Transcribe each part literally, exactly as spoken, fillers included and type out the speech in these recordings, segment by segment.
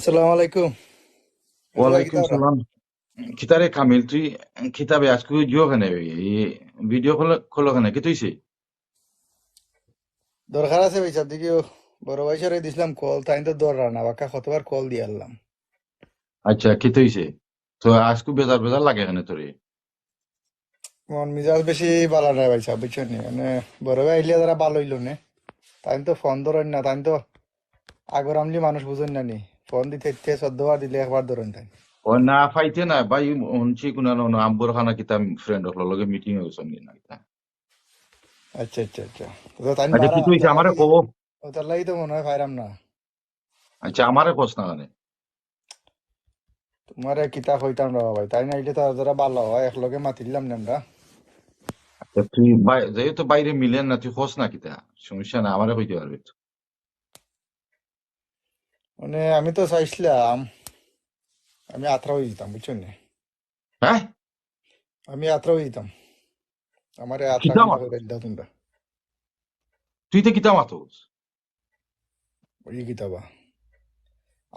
আসসালামু আলাইকুম। ওয়ালাইকুম সালাম। কিতারে কামিল, তুই কিতাবে আজকে জিও কেনে? এই ভিডিও কল, কল কেনে? কিতা অইছে? দরকার আছে ভাইসাব, দেখিও, বড় ভাইসাবরে দিছলাম কল, তাইন তো ধররা না, বাক্কা কতবার কল দিয়া আইলাম। আচ্ছা, কিতা অইছে? তো আজকে বেজার বেজার লাগে কেনে তোরে? মন মিজাজ বেশি ভালা নায় ভাইসাব, বুঝছইন নি? মানে, বড় ভাই আইলে যারা ভালা অইলো নে, তাইন তো ফোন ধরইন না, তাইন তো আগর আমলি মানুষ, বুঝইন না নি? ফোন দিতে ইতে চৌদ্দ বার দিলে একবার ধরইন তাইন। ও না, পাইতে না ভাই, হুনছি কুনানো আম্বর খানা কিতা ফ্রেন্ড অকলর লগে মিটিং অইছে নি না কিতা? আচ্ছা, আচ্ছা, আচ্ছা। তো তাইন আচ্ছা, বারা, কিতা অইছে আমারে কও। অতার লাগি তো মনে অয় পাইরাম না। আচ্ছা, আমারে কস না কেনে? তুমারে কিতা কইতাম রে ভাই, তাইন আইলে তো আর যারা ভালা অয়, একলগে মাতিলাম নে আমরা। আচ্ছা, তুই বাই-, যেহেতু বাইরে মিলের না, তুই কস না কিতা, সমস্যা না, আমারে কইতে পারবে তো। মানে, আমি তো চাইছলাম, আমি আত্রা অই যিতাম, বুঝছইন নি? হ্যাঁ? আমি আত্রা অই যিতাম। আমারে আত্রা কিতা কিতা মাত? কইরা দিতা তুমরা। তুই তো কিতা মাতস? ওই কিতাবা।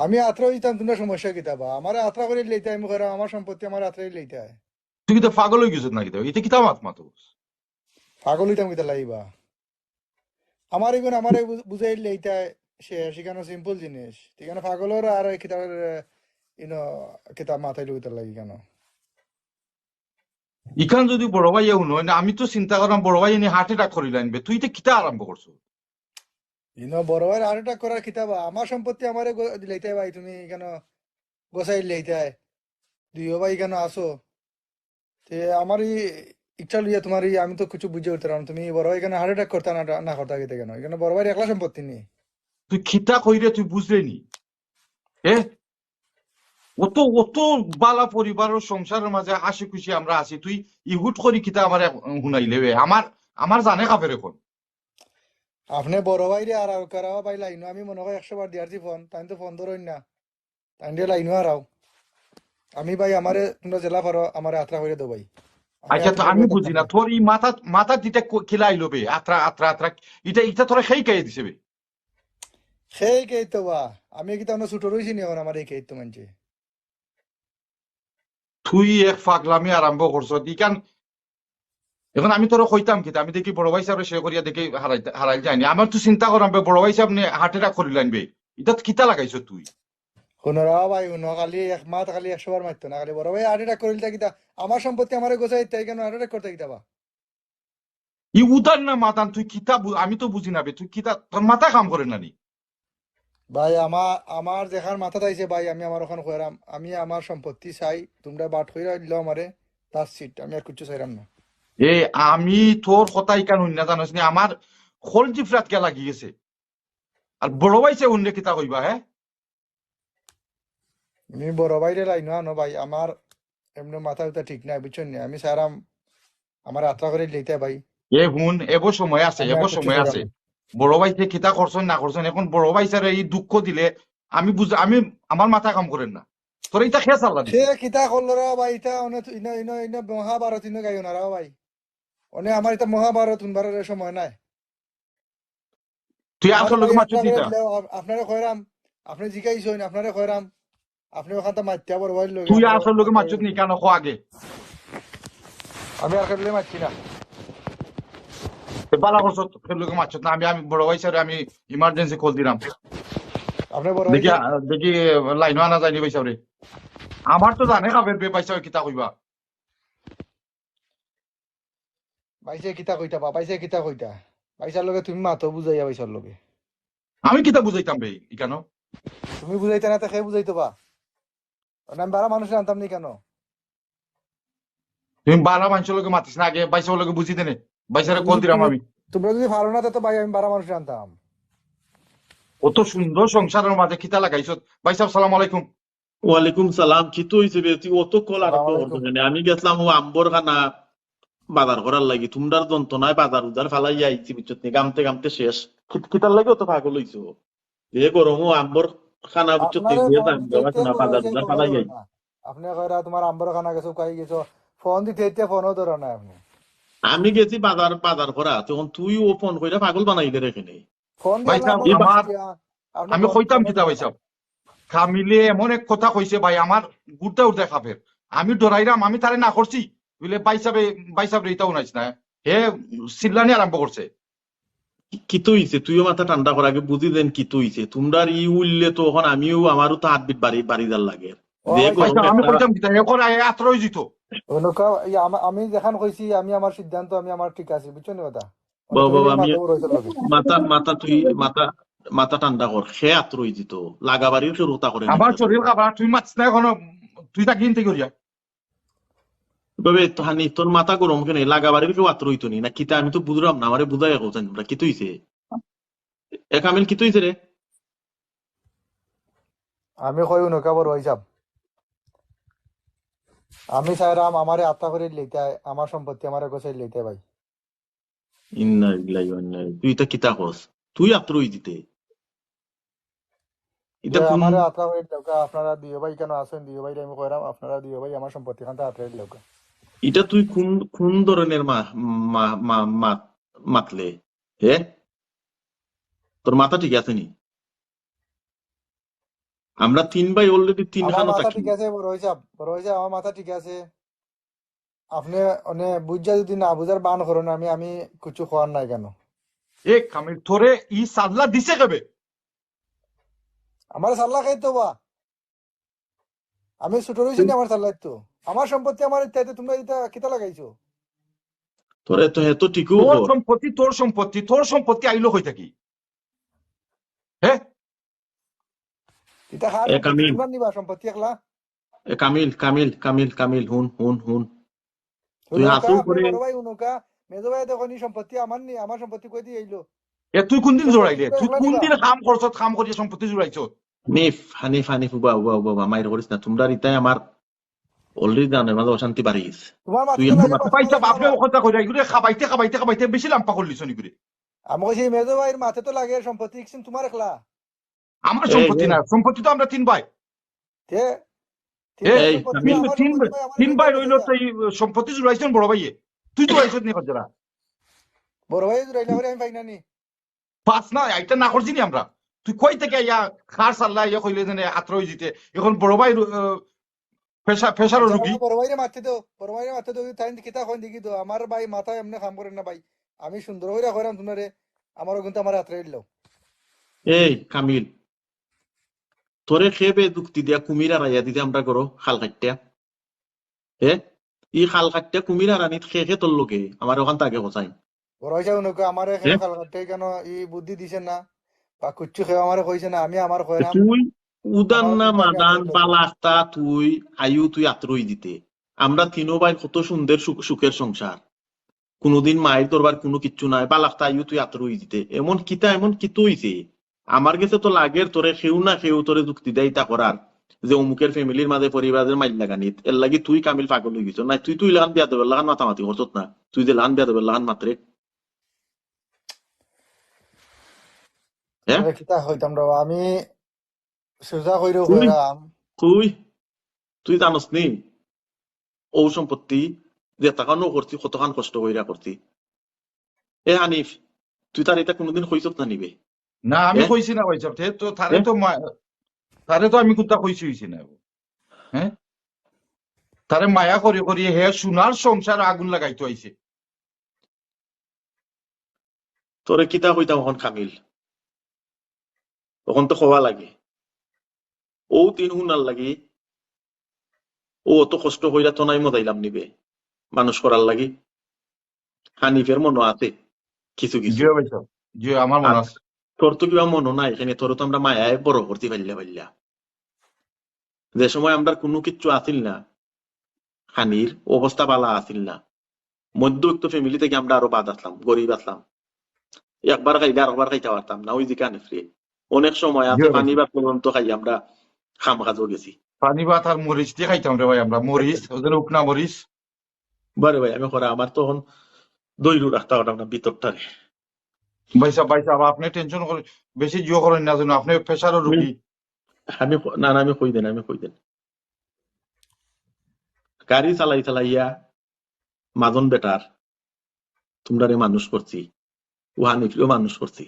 আমি আত্রা অই যিতাম, তুমরা সমস্যা কিতাবা? আমারে আত্রা করি লইতায়, আমি কইরাম, আমার সম্পত্তি আমারে আত্রা লইতায়। তুই কিতা পাগল অই গেছস না কিতা? ইতা কিতা মাত মাতস? পাগল অইতাম কিতা লাগিবা? আমার ইগুন আমারে বু-, বুঝাইলে ইতা শেষ, ইখানো সিম্পল জিনিস। ইখানো পাগলর আর কিতা, ইনো, কিতা মাতাইলো ইতার লাগি কেন? ইখান যদি বড় ভাইয়ে হুনো, না, আমি তো চিন্তা করলাম বড় ভাইয়ে নি হার্ট অ্যাটাক করিলাইন বে, তুই তো কিতা আরম্ভ করছস? ইনো বড় ভাইর হার্ট অ্যাটাক করার কিতাবা, আমার সম্পত্তি আমারে গো-, দিলাইতায় ভাই, তুমি কেন গোছাই দিলাইতায়? দুইও ভাই কেন আছো? তে আমার ই ইচ্ছা লইয়া তুমার ই, আমি তো কিছু বুঝি উঠতাম না। তুমি বড় ভাই ইখানো হার্ট অ্যাটাক করতা না, না করতা কিতা কেন? ইখানো বড় ভাইর একলা সম্পত্তি নি। তুই কিতা কইরে তুই বুঝরে নি? এ? অত, অত বালা পরিবারর সংসারর মাঝে হাসি খুশি আমরা আছি, তুই ইহুট করি কিতা আমারে হুনাইলে বে? আমার, আমার জানে কাপের অখন। আপনে বড় ভাইরে আর আর কারা ভাই লাইনো, আমি মনে অয় একশো বার দিয়ারছি ফোন, তাইন তো ফোন ধরইন না। তাইন দে লাইনো আরাও। আমি ভাই, আমারে তুমরা যেলা পারো, আমারে আত্রা করি দেও ভাই। আমি আচ্ছা, তো আত্রা আমি করি বুঝি না, থাকতাম না। তোর ই মাথাত, মাথাত ইতা কো-, কিলা আইলো বে? আত্রা, আত্রা, আত্রা। ইতা, ইতা তোরে খেই খাইয়ে দিছে বে? খেই খেই তো বা। আমি কিতা অনো ছুটো রইছি নি অখন আমার এই খেই তো মানছে। তুই এক ফাগলামি আরম্ভ করছস। ইখান অখন আমি তোরে কইতাম কিতা, আমি দেখি বড় ভাইসাবরে সে করিয়া দেখি হারাই-, হারাইল যায়নি। আমার তো চিন্তা করাম বে, বড় ভাইসাব নি হার্ট অ্যাটাক করিলাইন বে। ইতা তো কিতা লাগাইছস তুই? হুনো রে ভাই, হুনো, খালি এক মাত খালি একশো বার মাততো না, খালি বড় ভাই হার্ট অ্যাটাক করিলতা কিতা? আমার সম্পত্তি আমারে গোছাই দিতা, ইখানো হার্ট অ্যাটাক করতা কিতা বা? ই উদার না মাতান, তুই কিতা বু-, আমি তো বুঝি না বে, তুই কিতা, তোর মাথা কাম করে না নি? ভাই, আমার, আমার যেখান মাথাত আইছে ভাই, আমি আমার অখান কইরাম, আমি আমার সম্পত্তি চাই, তুমরা বাট কইরা দিলাও আমারে, that's it, আমি আর কিচ্ছু চাইরাম না। এ, আমি তোর কথা ইখান হুনি না জানোস নি, আমার খল জিফরাত গিয়া লাগি গেছে। আর বড় ভাইসাব হুনলে কিতা কইবা, হে? আমি বড় ভাইরে লাইনো আনো ভাই, আমার এমনে মাথা উতা ঠিক নাই, বুঝছইন নি? আমি চাইরাম আমারে আত্রা করি লইতা ভাই। এ হুন, এবো সময় আছে, আমি আর এবো কিচ্ছু সময় চাইরাম আছে। না। বড় ভাইসাবে কিতা করছইন না করছইন, অখন বড় ভাইসাবরে ই দুঃখ দিলে আমি বুঝ-, আমি, আমার মাথা কাম করের না। তোরে ইতা কে সাল্লা দিছে? সে কিতা করলো রে ভাই, ইতা অনে তো ইনো, ইনো, ইনো মহাভারত ইনো গাইও না রে ভাই। অনে আমার ইতা মহাভারত হুনবার সময় নাই। তুই আমার আরশর লগে ভাই মাতছত নি আপনারে ইতা? দিলাম, আপ-, আপনারে কইরাম, আপনে জিকাইছইন, আপনারে কইরাম, আপনে অখানতা মাতিয়া বড় ভাইর লগে, তুই আপনে আরশর লগে মাতিয়া মাতছত নি ইখানো ক আগে? আমি আর কেউর লগে মাতছি না। তে বালা করছত, কেউর লগে মাতছত না। আমি, আমি বড় ভাইসাবরে আমি ইমার্জেন্সি কল দিরাম। আপনে বড় দেখি, ভাইসাব আ, দেখি লাইনো আনা যায়নি ভাইসাবরে। আমার তো জানে কাপের বে ভাইসাবে কিতা কইবা। ভাইসাবে কিতা কইতা বা, ভাইসাবে কিতা কইতা? ভাইসাবর লগে তুমি মাতো বুঝাইয়া ভাইসাবর লগে। আমি কিতা বুঝাইতাম বে ইখানো? তুমি বুঝাইতা না, তে কে বুঝাইতো বা? মানে আমি বারা মানুষ আনতাম নি ইখানো? তুমি বারা মানষর লগে মাতিস না, আগে ভাইসাবর লগে বুঝি দে নে। ভাইসাবরে কল দিরাম আমি। তুমরা যদি পারো না, তে তো ভাই আমি বারা মানুষ আনতাম। অত সুন্দর সংসারর মাঝে কিতা লাগাইছত? ভাইসাব, সালাম আলাইকুম। ওয়ালাইকুম সালাম। কিতা অইছে বে? তুই অত কল আরম্ভ করছস কেনে? আমি গেছলাম অউ আম্বর খানা বাজার করার লাগি। তুমরার যন্ত্রণায় বাজার উজার ফালাইয়া আইছি, বুঝছত নি? ঘামতে ঘামতে শেষ। কিত-, কিতার লাগি অত পাগল অইছো? যে গরমো আম্বর খানা, বুঝছত নি? আপনারে যে ফোন দাম দিতে দেওয়া দিতে না, বাজার উজার ফালাইয়া আইছি। আপনে কইরা তুমার আম্বর খানা গেছে, কই গেছো? ফোন দিতে দিতে ফোনও ধরো না আপনে। আমি গেছি বাজার, বাজার করা। তখন তুই অউ ফোন কইরা পাগল বানাইলে রে কেনে। ফোন ভাইসাব, আমার, আমি কইতাম কিতা ভাইসাব? কামিলে এমন এক কথা কইছে ভাই, আমার গুড়টা উঠে খাপের। আমি ডরাইরাম, আমি তারে না করছি, বুলে, "ভাই সাহেব, ভাই সাহেব রে, ইতা হুনাইস না।" হে চিল্লানি আরম্ভ করছে। কি-, কিতা অইছে? তুইও মাথা ঠান্ডা কর, আগে বুঝি দেন কিতা অইছে। তুমরার ই উল্লে তো অখন আমিও, আমারও তো হার্টবিট বাড়ি, বাড়ি যার লাগে। ও, যে ভাই, কোনো ভাই সাহেব, আমি একটা কইতাম কিতা, এখন আয় আত্র অই যিত। অনুকা, ই আমা-, আমি যেখান কইছি, আমি আমার সিদ্ধান্ত, আমি আমার ঠিক আছি, বুঝছো নি কথা? বাবা, তুমি বাবা, আমি মাথা বড় হইতে লাগে। মাথা, মাথা তুই, মাথা, মাথা ঠান্ডা কর। সে আত্র অই যিত। লাগাবাড়ির কেউ কথা করে না। আমার শরীর খাবার, তুই মাছ না এখনো, তুই তা কিনতে করিয়া। তবে তো হানি, তোর মাথা গরম কেনে? লাগাবাড়ির কেউ আত্র অইতো নি না কিতা? আমি তো বুঝলাম না, আমারে বুঝাই এখন তোমরা কিতা অইছে? এ কামিল, কিতা অইছে রে? আমি কই উনকা বড় হিসাব। আমি চাইরাম আমারে আত্রা করে লইতে, আমার সম্পত্তি আমারে গোছাই লইতে ভাই। ইন্না লিল্লাহি ওয়া ইন্না ইলাইহি। তুই ইতা কিতা কস? তুই আত্র অই যিতে? ইতা যে কোন আমারে আত্রা করে লউকা, আপনারা দুই ভাই কেন আছেন? দুই ভাই আমি কইরাম, আপনারা দুই ভাই আমার সম্পত্তি খানটা আত্রা করে লউকা। ইটা তুই কোন, কোন ধরনের মা-, মা-, মা-, মাত-, মাতলে? হে? তোর মাথা ঠিক আছে নি? আমরা তিন ভাই already তিন আমার খানো মাথা থাকি। ঠিক আছে, বড় হিসাব, বড় হিসাব, আমার মাথা ঠিক আছে। আপনি মানে বুঝা যদি না বুঝার বান করেন, আমি, আমি কিছু কওয়ার নাই কেন? এ কামিল, তোরে ই সাল্লা দিছে কেবে? আমার সাল্লা খাইতো বা। আমি ছোট রইছি না, আমার সাল্লা তো। আমার সম্পত্তি আমার ইচ্ছাইতে তোমরা এটা কিতা লাগাইছো? তোরে তো হে তো ঠিকও তোর কর। সম্পত্তি, তোর সম্পত্তি, তোর সম্পত্তি আইলো কই থাকি? হে? এটা হার এ সম্পত্তি, কামিল। তোমরা নিবা সম্পত্তি একলা? এ কামিল, কামিল, কামিল, কামিল, হুন, হুন, হুন। তুই হুনো হাসু কা, করে বড় ভাই হুনো কা, মেজো ভাই দেখো নি সম্পত্তি আমার নি, আমার সম্পত্তি কই দিয়ে আইলো? এ তুই কোন দিন তো জোড়াইলে? সম্পত্তি তুই একলা কোন নিবা? দিন কাম করছত, কাম করিয়া সম্পত্তি জোড়াইছত? হানিফ, হানিফ, হানিফ, উবা, উবা, উবা, উবা, মাইর করিস না। তোমরা ইতায় আমার already জানের মাঝে অশান্তি বাড়িস। তোমার মাথা তুই তো এখন লাগে মাথা পাঁচ ভাই সাহেব, মিনিট আপনি বাবা। ও কথা কইরা, এগুলো খাবাইতে, খাবাইতে, খাবাইতে বেশি লাম্বা করলি শুনি করে। আমি কইছি, মেজো ভাইয়ের মাথায় তো লাগে সম্পত্তি, কিন্তু তোমার একলা। আমার এই, সম্পত্তি এই। না, সম্পত্তি তো আমরা তিন ভাই। তে? তিন এই, ভাইয়ের সম্পত্তি, আমি তিন, আমার তিন সম্পত্তি ভাই, ভাই, আমার তিন ভাই সম্পত্তি রইল ভাই। তো এই সম্পত্তি জুড়াইছেন বড় ভাইয়ে। তুই তো আইছত নি খজরা। বড় ভাই জুড়াইলা করে আমি পাই না নি। পাস না, এটা না করছি নি আমরা। তুই কই থেকে আইয়া খার সাল্লা আইয়া কইলে জানে আত্র অই যিতে। এখন বড় ভাই, আহ, প্রেশার, প্রেশারও আচ্ছা, রুগী। বড় ভাইরে মারতে দাও, বড় ভাইরে মারতে দাও, তাই কিতা কইন দেখি তো। আমার ভাই মাথা এমনি কাম করে না ভাই। আমি সুন্দর কইরা কইরাম তোমারে, আমারও কিন্তু আমার আত্রে দিল। এই কামিল, তোরে খেবে যুক্তি দিয়া কুমির আড়াইয়া দিতে আমরা করো খাল কাটতে। হে? ই খাল কাটতে কুমির আড়ানিত খে খে তোর লগে, আমার ওখান থেকে হোসাইন। বড় হইছে উনকে আমারে হে? খাল কাটতে কেন ই বুদ্ধি দিছে না? বা কুচ্ছু খেয়ে আমারে কইছে না, আমি আমার তে কইরাম। তুই উদান আমার না বুদ্ধি আমি মাদান আপনার লগে। বালাক্তা তুই আয়ু তুই আত্রই দিতে। আমরা তিনো ভাই কত সুন্দর সুখ, সুখের সংসার। কোনোদিন মায়ের দরবার কোনো কিচ্ছু নাই, বালাক্তা আয়ু তুই আত্রই দিতে। এমন কিতা, এমন কিতা হইছে? আমার গেছে তো লাগের তোরে কেউ না কেউ তোরে যুক্তি দেয় ইতা করার, যে অমুকের ফ্যামিলির মাঝে পরিবারের মাইল লাগানিত, এর লাগি তুই কামিল পাগল হয়ে গেছো। না, তুই, তুই লাখান বিয়াদবের লাখান মাতামাতি করছত না, তুই যে লাখান বিয়াদবের লাখান মাতরে। হ্যাঁ? আরে কিতা হইতাম রে বাবা, আমি সুজা কইরো তুই, কইরাম। তুই, তুই জানোস নি? ও সম্পত্তি যে টাকা নো করছি, কতখান কষ্ট কইরা করছি। এ হানিফ, তুই তার এটা কোনোদিন কইছত না নিবে? না, আমি এ? কইছি না কইছ। তে তো, তারে এ? তো মা-, তারে তো আমি কোনটা কইছি হইছি না। হ্যাঁ? তারে মায়া করি করি হে সোনার সংসার আগুন লাগাইতো আইছে। তোরে কিতা কইতাম অখন কামিল? অখন তো কওয়া লাগে। ও তিন হুনার লাগি, ও অত কষ্ট কইরা তো নাই মজাইলাম নিবে। মানুষ করার লাগি। হানিফের মনো আছে কিছু কিছু। জি ভাই সাহেব, জি, আমার মনো আর আছে। তোর তো কিবা মনো নাই, এখানে তোর তো আমরা মায়ায় বড় করতে পারলে পারলা। যে সময় আমরা কোনো কিচ্ছু আছিল না, খানির অবস্থা বালা আছিল না, মধ্যবিত্ত ফ্যামিলি থেকে আমরা আরো বাদ আসলাম, গরিব আসলাম, একবার খাইলে আরেকবার খাইতে পারতাম না, ওই দিকে আনিফরে। অনেক সময় আছে জি, পানি অবশ্যই। ভাত পর্যন্ত খাই আমরা, কাম কাজও গেছি। পানি ভাত আর মরিচ দিয়ে খাইতাম রে ভাই আমরা, মরিচ, ওদের উপনা মরিচ। বারে ভাই, আমি করে আমার তখন দৈরু রাখতে পারতাম না ভিতরটারে। ভাই সাহেব, ভাই সাহেব, আপনি টেনশন করে বেশি জিও করেন না যেন, আপনি প্রেশারও রুগী। আমি ক-, না, না, আমি কই দেন, আমি কই দেন। গাড়ি চালাই চালাইয়া মাজন বেটার, তোমরারে মানুষ করছি, ও হানিফরেও মানুষ করছি।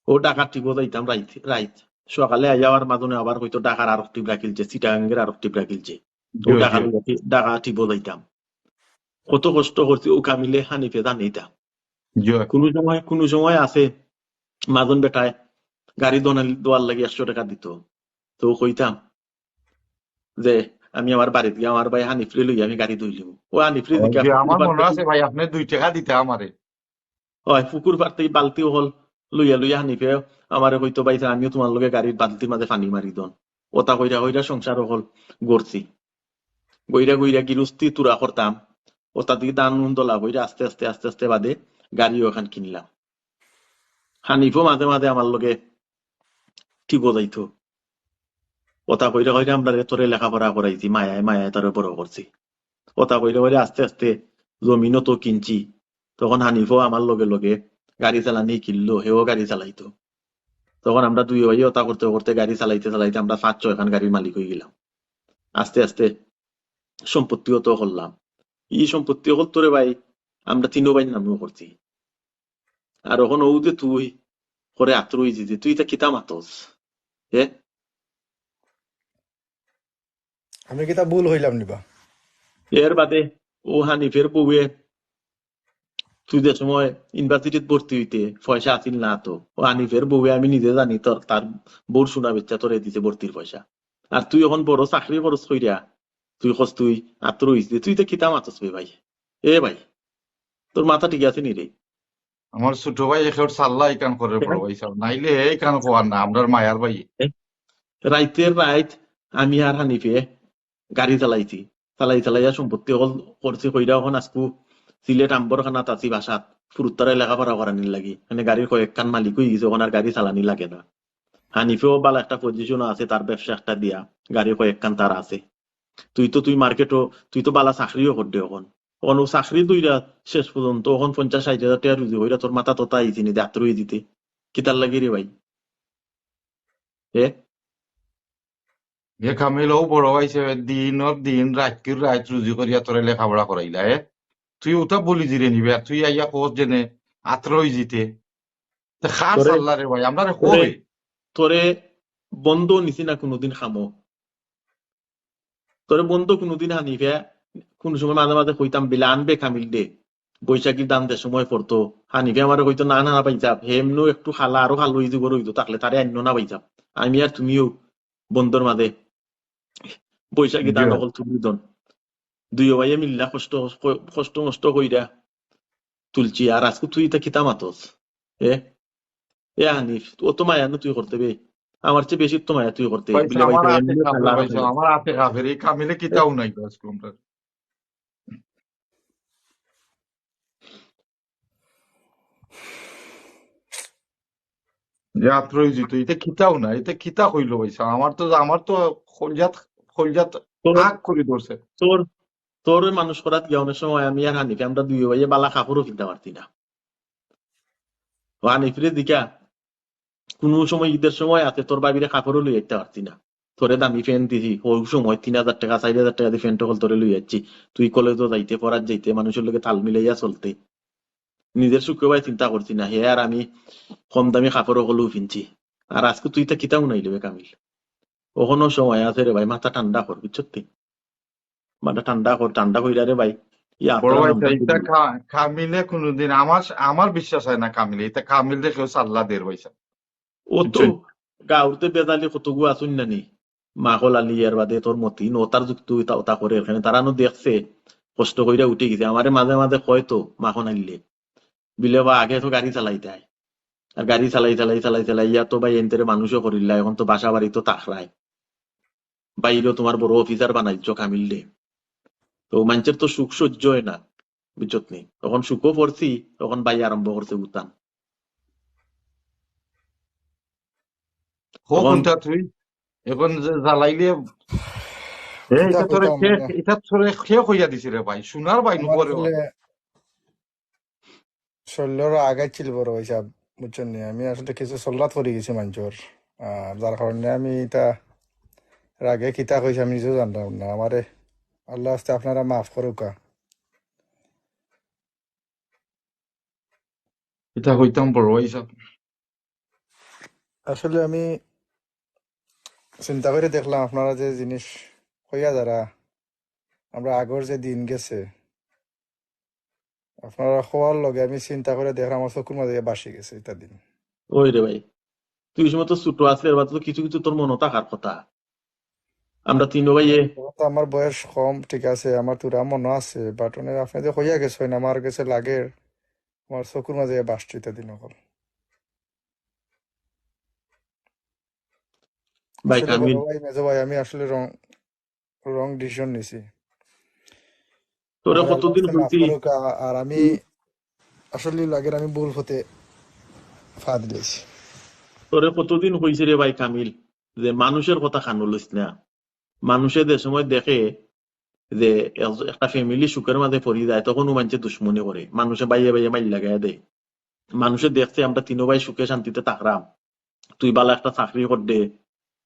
ও ঢাকা ট্রিপও যাইতাম রাইত, রাইত। সকালে আইয়া আবার মাঝে আবার কইতো ঢাকার আরক টিপ রাখিলছে, চিটাগাঙ্গের আরক টিপ রাখিলছে। তো জি, ঢাকা জি। লইয়া টি-, ঢাকা টিপও যাইতাম। কত কষ্ট করছি, ও কামিলে হানিফে জানিতা। জি। কোনো সময়, কোনো সময় আছে, মাজন বেটায় গাড়ি দোয়াল-, দোয়ার লাগি একশো টাকা দিত। তো কইতাম যে, "আমি আমার বাড়িত গিয়া আমার ভাই হানিফরে লইয়া আমি গাড়ি ধইলিমু।" ও হানিফরে ও, জিজ্ঞাসা জি, আমার মনে আছে ভাই, আপনি দুই টাকা দিতা আমারে। অয়, পুকুর পাড় থাকি বালতি অকল লইয়া লইয়া হানিফে আমারে কইতো, "ভাই, আমিও তোমার লগে গাড়ির বালতির মাঝে পানি মারি দন।" ওটা কইরা কইরা সংসার অকল গড়ছি। গইরা গইরা গিরস্তি তুরা করতাম। ওটা থাকি ধান উন দলা কইরা আস্তে আস্তে আস্তে আস্তে বাদে গাড়িও এখান কিনলাম। হানিফও মাঝে মাঝে আমার লগে টিপও যাইতো। ওটা কইরা কইরা আমরারে তোরে লেখাপড়া করাইছি, মায়ায় মায়ায় তোরে বড় করছি। ওটা কইরা কইরা আস্তে আস্তে জমিনও তো কিনছি। তখন হানিফও আমার লগে লগে গাড়ি চালানি কিনলো, হেও গাড়ি চালাইতো। তখন আমরা দুই ভাই ওটা করতে করতে গাড়ি চালাইতে চালাইতে আমরা পাঁচ ছয়খান গাড়ির মালিক অইগেলাম। আস্তে আস্তে সম্পত্তিও তো করলাম। ই সম্পত্তি অকল তোরে ভাই আমরা তিনো ভাইর নামেও করছি। আর অখন ও যে তুই করে আত্র অইছি যে তুই ইতা কিতা মাতস? এ? আমি কিতা ভুল অইলাম নি বা? এর বাদে ও হানিফের বউয়ে তুই যে সময় ইউনিভার্সিটিত ভর্তি অইতে পয়সা আছিল না তো, ও হানিফের বউয়ে আমি নিজে জানি তোর, তার বউর সোনা বেচ্চা তোরে দিছে ভর্তির পয়সা। আর তুই অখন বড় চাকরি খরচ কইরা তুই কস তুই আত্র অইছি, তুই ইতা কিতা মাতস বে ভাই? এ ভাই, তোর মাথা ঠিক আছে নি রে? আমার ছোট ভাই একের সাল্লা ইখান করে বড় ভাই সাহেব, নাইলে ইখান কওয়ার না, আমরার মায়ার ভাই। এ? রাইতের রাইত আমি আর হানিফে গাড়ি চালাইছি, চালাই চালাইয়া সম্পত্তি অকল করছি কইরা অখন আজকু সিলেট আম্বরখানাত আছি বাসাত, ফুরুত্তারে লেখাপড়া করানির লাগি। মানে গাড়ির কয়েকখান মালিক অইগেছি, অখন আর গাড়ি চালানি লাগে না। হানিফেও বালা একটা পজিশনও আছে, তার ব্যবসা একটা দিয়া গাড়ি কয়েকখান তার আছে। তুই তো, তুই মার্কেটও, তুই তো বালা চাকরিও কররে অখন। অখন ও চাকরি ধইরা শেষ পর্যন্ত অখন পঞ্চাশ ষাইট হাজার টেকা রুজি কইরা তোর মাথাত ওটা আইছে নি যে আত্র অই দিতে? কিতার লাগি রে ভাই? এ? এ কামিল, ও বড় ভাই সাহেব, দিনর দিন, রাইতকুর রাইত রুজি করিয়া তোরে লেখাপড়া করাইলা, এ? তুই ওটা বলি দিরে নিবে, আর তুই আইয়া কস যেনে আত্র অই দিতে। তে খার তোরে, সাল্লা রে ভাই, আমরারে তোরে, কবে? তোরে বন্ধ নিছি না কোনোদিন খামো। তোরে বন্ধ কোনোদিন হানিফে, কোন সময় মাঝে মাঝে কইতাম, "বিলা আনবে কামিল দে।" বৈশাখীর দান যে সময় পড়তো, হানিফে আমারে কইতো, "না, না, না, ভাই সাহেব, হে এমনেও একটু খালা, আরো খালো অই যিবো রইদো, থাকলে তারে আইনো না ভাই সাহেব।" আমি আর তুমিও বন্ধর মাঝে বৈশাখী দান জি। অকল তুলি দন। দুইও ভাইয়ে মিল্লা কষ্ট, কষ্ট মষ্ট কইরা তুলছি। আর আজকু তুই ইতা কিতা মাতস? এ? এ হানিফ, ও তো মায়া নু তুই করতে বে। আমার চেয়ে বেশি তো মায়া তুই করতে। ভাই, বিলে ভাই আমার তো হাতে এমনি কাফের, খেলা ভাই, আছে। আমার হাতে কাফের। এই কামিলে কিতাও নাই তো আজকে আমরা। যে আত্র অই দিত, ইতা কিতাও না, ইতা কিতা কইলো ভাই সাহেব? আমার তো, আমার তো কলজাত, কলজাত তোর, আগ করি ধরছে। তোর, তোর ওই মানুষ করাত গিয়া অনেক সময় আমি আর হানিফে আমরা দুই ভাইয়ে বালা কাপড়ও কিনতে পারতি না। ও হানিফরে দিকা, কোনো সময় ঈদের সময় আছে তোর ভাবিরে কাপড়ও লই আইতে পারতি না। তোরে দামি প্যান্ট দিছি, ওই সময় তিন হাজার টাকা, চাইর হাজার টাকা দি প্যান্ট অকল তোরে লই আইছি। তুই কলেজও যাইতে, পড়াত যাইতে, মানুষের লগে তাল মিলাইয়া চলতে। নিজের সুখে ভাই চিন্তা করছি না, হে আর আমি কম দামি কাপড় অকলও কিনছি। আর আজকে তুই তা কিতা উনাইলে বে কামিল? অখনো সময় আছে রে ভাই, মাথা ঠান্ডা কর, বুঝছত তুই? মাথা ঠান্ডা কর, ঠান্ডা কইরা রে ভাই। ইয়া বড় আপনারা ভাই, নামটা ইতা বলুন। কা-, কামিলে কোনোদিন আমার, আমার বিশ্বাস হয় না কামিলে। ইতা কামিলরে কেউ সাল্লা দের ভাই সাহেব। ও তো বুঝছেন? গাউরতে বেজালি কতগু আছইন না নি? মাখল আলী, এর বাদে তোর মতিন, ও তার যুক্তি উতা, উতা করে এখানে। তারা নু দেখছে, কষ্ট কইরা উঠে গেছে। আমারে মাঝে মাঝে কয় তো, মাখন আইলে। বিলে বা আগে তো গাড়ি চালাইতায়। আর গাড়ি চালাই, চালাই, চালাই, চালাই, ইয়া তো ভাই এনতেরে মানুষও করিল্লা, এখন তো বাসা বাড়ি তো তাকরায়। বাইরেও তোমার বড় অফিসার বানাইছো কামিলরে। তো মানষের তো সুখ সহ্য হয় না, বুঝছত নি? এখন সুখও পড়ছি, এখন ভাই আরম্ভ করছে উতান। ও এখন কোনটা তুই? এখন যে জ্বালাইলে, এ, ইটা এটা তোরে কইতাম কে, না। এটা তোরে কে কইয়া দিছে রে ভাই? সোনার ভাই আমার নুপুরে আসলে শরীরর আঘাত ছিল বড় ভাই সাহেব, বুঝছেন নি? আমি আসলে কিছু সল্লাত করি গেছি মানষর, আহ, যার কারণে আমি ইটা রাগে কিতা কইছি আমি নিজেও জানতাম না। আমারে আল্লাহ আস্তে আপনারা মাফ করুকা। এটা কইতাম বড় ভাই সাহেব। আসলে আমি চিন্তা করি দেখলাম আপনারা যে জিনিস কইয়া যারা, আমরা আগর যে দিন গেছে, আপনারা কওয়ার লগে আমি চিন্তা করি দেখলাম আমার চকুর মাঝে বাসি গেছে ইতা দিন। ওই রে ভাই, তুই ওই সময় তো ছোট আছলে, এবার তো কিছু কিছু তোর মনো থাকার কথা। আমরা তিনো ভাইয়ে তো আমার বয়স কম, ঠিক আছে, আমার থুড়া মনো আছে, বাট মানে আপনি যে কইয়া গেছেন আমার গেছে লাগে আমার চকুর মাঝে বাসছে ইতা দিন অকল। ভাই আসলে কামিল, বড় ভাই, মেজো ভাই, আমি আসলে রং রং ডিসিশন নিছি। তোরে আমার কতদিন আল্লাহ মাফ হইছে? করুক, আ-, আর আমি আসলে লাগে আমি ভুল পথে ফা দিলাইছি। তোরে কতদিন হইছে রে ভাই কামিল, যে মানুষের কথা কানো লইস না? মানুষে যে সময় দেখে যে এক-, একটা ফ্যামিলি সুখের মাঝে পড়ি যায়, তখনও মানুষে দুশমনি করে, মানুষে ভাইয়ে ভাইয়ে মাইর লাগাইয়া দেয়। মানুষে দেখছে আমরা তিনো ভাই সুখে শান্তিতে থাকরাম, তুই বালা একটা চাকরি কর দে,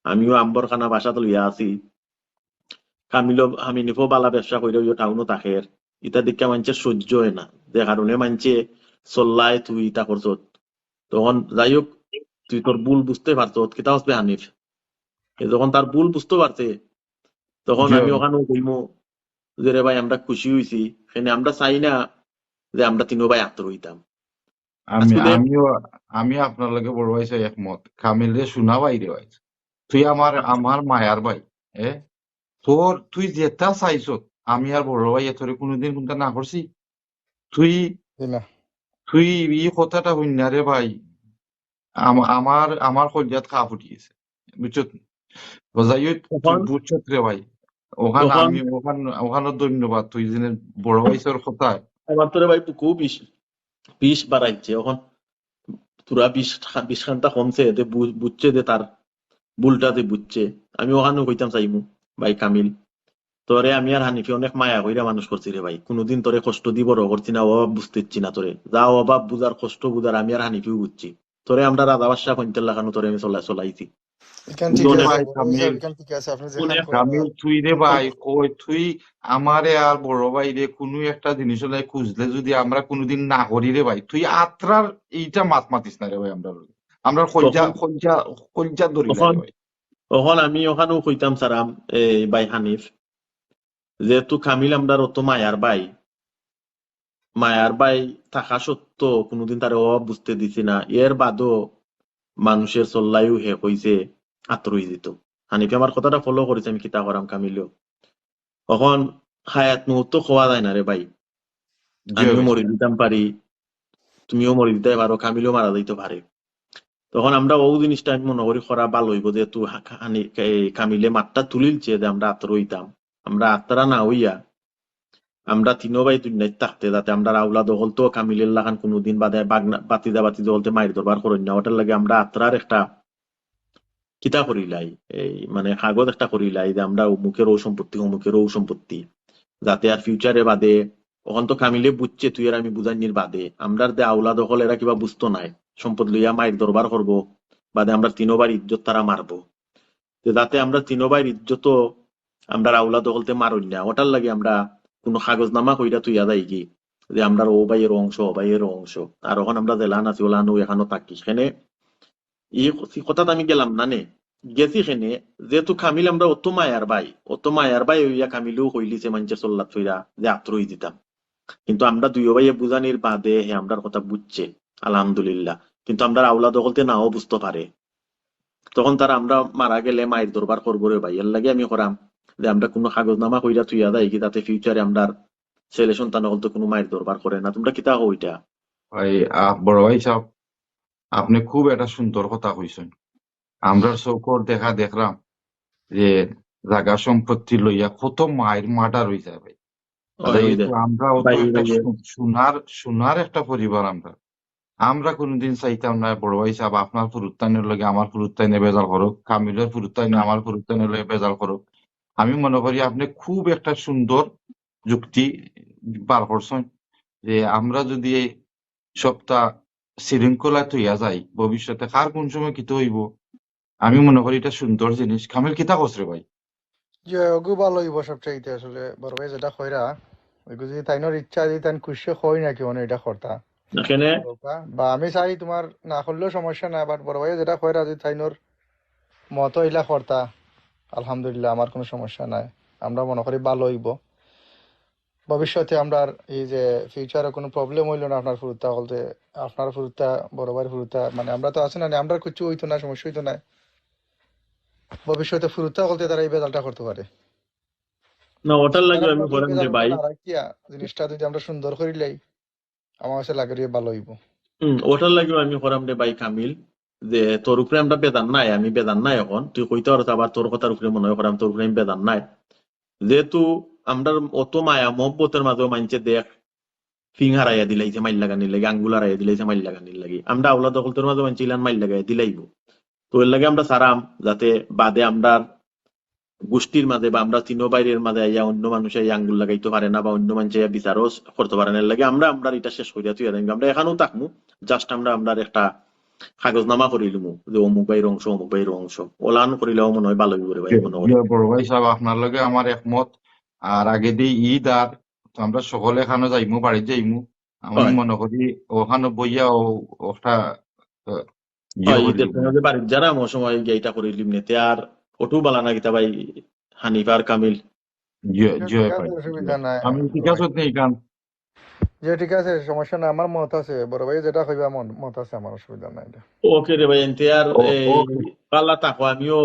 আমিও আম্বর খানা বাসাত লইয়া আছি, কামিলও হানিফও বালা ব্যবসা কইরা অইও টাউনও থাকের, ইতা দেখিয়া মানুষের সহ্য হয় না, যে কারণে মানুষে চল্লায় তুই ইতা করছত। তখন যাই হোক, তুই তোর ভুল বুঝতে পারছত, কিতা হসবে হানিফ? এ যখন তার ভুল বুঝতে পারছে, তখন জি আমি ভাই। ওখানেও কইমু যে, "রে ভাই, আমরা খুশি হইছি, এখানে আমরা চাই না যে আমরা তিনো ভাই আত্র হইতাম।" আমি আজকে দেখ- আমিও আমি আপনার লগে বড় ভাই সাহেব একমত। কামিল রে, শোনা ভাই রে ভাই, তুই আমার আমার মায়ার ভাই। এ তোর তুই যেটা চাইছত, আমি আর বড় ভাই তোরে কোনোদিন কোনটা না করছি। তুই জি না। তুই এই কথাটা হুন না রে ভাই, আম- আমার আমার কলিজাত খা ফুটি গেছে, বুঝছত? ও যাই হোক, তুই তখন বুঝছত রে ভাই। ওখান তখন আমি ওখান ওখানে ধন্যবাদ, তুই যেন বড় ভাই তোর কথা। আমার তোরে ভাই খুব বিষ বিষ বাড়াইছে। এখন তোরা বিষ খা- বিষ খানটা কমছে, এতে বু- বুঝছে যে তার ভুলটা যে বুঝছে। আমি ওখানেও কইতাম চাইমু, ভাই কামিল, তোরে আমি আর হানিফে অনেক মায়া কইরা মানুষ করছি রে ভাই, কোনোদিন তোরে কষ্ট দি বড় করছি না, অভাব বুঝতে দিচ্ছি না তোরে। যা অভাব বুঝার, কষ্ট বুঝার আমি আর হানিফেও বুঝছি। তোরে আমরা রাজা বাদশা কইনতে লাগানো তোরে আমি চলা চলাইছি। এখান তুই ঠিক অনেক আছে, ভাই বড় ভাই কামিল, সাহেব, এখান ঠিক আছে, আপনি অনেক যেখান কামিল, করেন। তুই রে ভাই, কই তুই আমারে আর বড় ভাই রে কোনো একটা জিনিস লাই খুঁজলে যদি আমরা কোনোদিন না করি রে ভাই, তুই আত্রার এইটা মাত মাতিস না রে ভাই। আমরা আমরা কলজা তখন কলজা কলজা ধরি না তখন রে ভাই। তখন আমি ওখানেও কইতাম চাইরাম, এই ভাই হানিফ, যেহেতু কামিল আমরার অত মায়ার ভাই, মায়ার ভাই থাকা সত্ত্বেও কোনোদিন তারে অভাব বুঝতে দিছি না। এর বাদও মানুষের চল্লাইও হে কইছে আত্র হই দিত। হানিফে আমার কথাটা ফলো করিছে, আমি কিতা করাম কামিলও। এখন হায়াত মুহূর্ত কওয়া যায় না রে ভাই, জি আমিও ভাই। মরি দিতাম পারি, তুমিও মরি দিতে পারো, কামিলও মারা যাইতে পারে। তখন আমরা ও জিনিসটা আমি মনে করি করা ভালো হইব, যেহেতু হা- হানি- এই কামিলে মাতটা তুলিলছে যে আমরা আত্র হইতাম, আমরা আত্রা না হইয়া আমরা তিনো ভাই দুনিয়াত থাকতে যাতে আমরার আওলাদ অকল তো কামিলের লাখান কোনোদিন বাদে বাগনা বাতিজা বাতিজা অকলতে মাইর দরবার করইন না, ওটার লাগি আমরা আত্রার একটা কিতা করিলাই, এই মানে কাগজ একটা করিলাই যে আমরা অমুকের ও সম্পত্তি, অমুকের ও সম্পত্তি, যাতে আর ফিউচারে বাদে, অখন তো কামিলে বুঝছে তুই আর আমি বুঝাইনির বাদে, আমরার যে আওলাদ অকল এরা কিবা বুঝতো নায়, সম্পদ লইয়া মাইর দরবার করবো, বাদে আমরার তিনো ভাইর ইজ্জত তারা মারবো। তে যাতে আমরা তিনো ভাইর ইজ্জত আমরার আওলাদ অকলতে মারইন না, ওটার লাগি আমরা কোনো কাগজনামা কইরা থইয়া যাইগি যে আমরার ও ভাইর অংশ, ও ভাইর অংশ। আর অখন আমরা যেলান আছি ওলানও এখানো থাকি। কেনে ই ক-, ই কথাত আমি গেলাম না নে, গেছি কেনে, যেহেতু কামিল আমরা অত মায়ার ভাই, অত মায়ার ভাই হইয়া কামিলেও কইলিছে মানষের চল্লাত ফইরা যে আত্র হই দিতাম। কিন্তু আমরা দুইও ভাইয়ে বুঝানির বাদে হে আমরার কথা বুঝছে, আলহামদুলিল্লাহ। কিন্তু আমরার আওলাদ অকলতে নাও বুঝতো পারে। তখন তারা আমরা মারা গেলে মাইর দরবার করবো রে ভাই। এর লাগি আমি করাম যে আমরা কোনো কাগজনামা কইরা থইয়া যাইগি, যাতে ফিউচারে আমরার ছেলে সন্তান অকলতে কোনো মাইর দরবার করে না। তোমরা কিতা কও ইটা? ভাই, আহ, বড় ভাই সাহেব, আপনি খুব একটা সুন্দর কথা কইছেন। আমরার চকুর দেখা দেখলাম যে জাগা সম্পত্তি লইয়া কত মাইর মার্ডার হই যায় ভাই। ওই, ওই যে, যেহেতু আমরা অত ভাই, একটা ভাই, সু-, সোনার সোনার একটা পরিবার আমরা, আমরা কোনোদিন চাইতাম না বড় ভাই সাহেব আপনার ফুরুত্তাইনর লগে আমার ফুরুত্তাইনে বেজাল করুক, কামিলর ফুরুত্তাইনে আমার ফুরুত্তাইনর লগে বেজাল করুক। আমি মনে করি আপনি খুব একটা সুন্দর যুক্তি বার করছেন যে আমরা যদি এই সবটা শৃঙ্খলা থইয়া যাই, ভবিষ্যতে কার কোন সময় কিতা হইব, আমি মনে করি এটা সুন্দর জিনিস। কামিল, কিতা কস রে ভাই? জি, অগু ভালো হইব সবচাইতে। আসলে বড় ভাই যেটা কইরা, এগু যদি তাইনর ইচ্ছা, যদি তাইন খুশি হয় নাকি মানে এটা করতা, এখানে বা আমি চাই তোমার না করলেও সমস্যা না, বাট বড় ভাই যেটা কইরা যদি তাইনর মত ইলা করতা, আলহামদুলিল্লাহ, আমার কোনো সমস্যা নাই। আমরা মনে করি ভালো অইবো। ভবিষ্যতে আমরার এই যে ফিউচারে কোনো প্রবলেম অইলো না আপনার ফুরুতা অকলতে, আপনার ফুরুতা, বড় ভাইর ফুরুতা, মানে আমরা তো আছি না, আমরার কিচ্ছু অইতো না, সমস্যা অইতো না। ভবিষ্যতে ফুরুতা অকলতে তারা এই ভেজালটা করতে পারে। না, ওটার লাগি আমি করাম রে ভাই। জিনিসটা যদি আমরা সুন্দর করিলাই, আমার কাছে লাগে রে ভালো অইবো। হুম, ওটার লাগি আমি করাম রে ভাই কামিল, যে তোর উপরে আমরা বেজার নাই, আমি বেজার নাই এখন, তুই কইতে পারস আবার তোর কথার উপরে মনে হয় করাম, তোর উপরে আমি বেজার নাই। যেহেতু আমরার অত মায়া মহব্বতের মাঝেও মানষে দেখ, ফিং হারাইয়া দিলাইছে মাইর লাগানির লাগি, আঙ্গুল হারাইয়া দিলাইছে মাইর লাগানির লাগি, আমরা আওলাদ অকলতর মাঝে মানষে ইলান মাইর লাগাইয়া দিলাইবো। তো এর লাগি আমরা চাইরাম যাতে বাদে আমরার গোষ্ঠীর মাঝে বা আমরা তিনো ভাইর মাঝে আইয়া অন্য মানুষে আইয়া আঙ্গুল লাগাইতো পারে না বা অন্য মানষে আইয়া বিচারও করতো পারে না। এর লাগি আমরা, আমরা ইটা শেষ করিয়া থুইয়া যাইমু। আমরা এখানেও থাকমু, just আমরা, আমরা একটা কাগজনামা করিলিমু যে অমুক ভাইর অংশ, অমুক ভাইর অংশ। ওলান করিলেও মনে হয় ভালো অইবো রে ভাই, মনে করি। জি, বড় ভাই সাব, আপনার লগে আমার একমত। আর আগেদি ঈদ, আর তো আমরা সকলে এখানো যাইমু, বাড়িত যাইমু। আমি মনে করি ওখানো বইয়া ও, ওটা, আহ, ইয়ে করি ঈদের দিমু। সময় যে বাড়িত যারা আমার সময় গিয়া ইটা করিলিমু নে, তে আর ওটাও বালা না কিতা ভাই, হানিফ আর কামিল? জি, জি, জি, ঠিক আছে, ভাই। অসুবিধা নাই। আমি ঠিক আছে, আপনি এখান। জি, ঠিক আছে, সমস্যা নাই, আমার মত আছে, বড় ভাই যেটা কইবা মন, মত আছে, আমার অসুবিধা নাই এটা। ওকে রে ভাই, এনতে আর ও, এই ওকে। পাল্লা থাকো, আমিও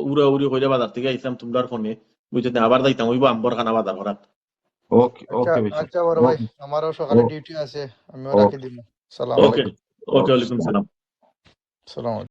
উড়াউড়ি কইরা বাজার থাকি আইছলাম তোমরার ফোনে, বুঝছো নি, আবার যাইতাম অইবো আম্বরখানা বাজার করাত। ওকে, আচ্ছা, ওকে, ভাই। আচ্ছা, বড় ভাই, ওকে। আমারও সকালে ও। ডিউটি আছে, আমিও ও। রাখি দিমু। সালাম ওকে, আলাইকুম। ওকে, ওয়ালাইকুম সালাম। সালাম আলাইকুম।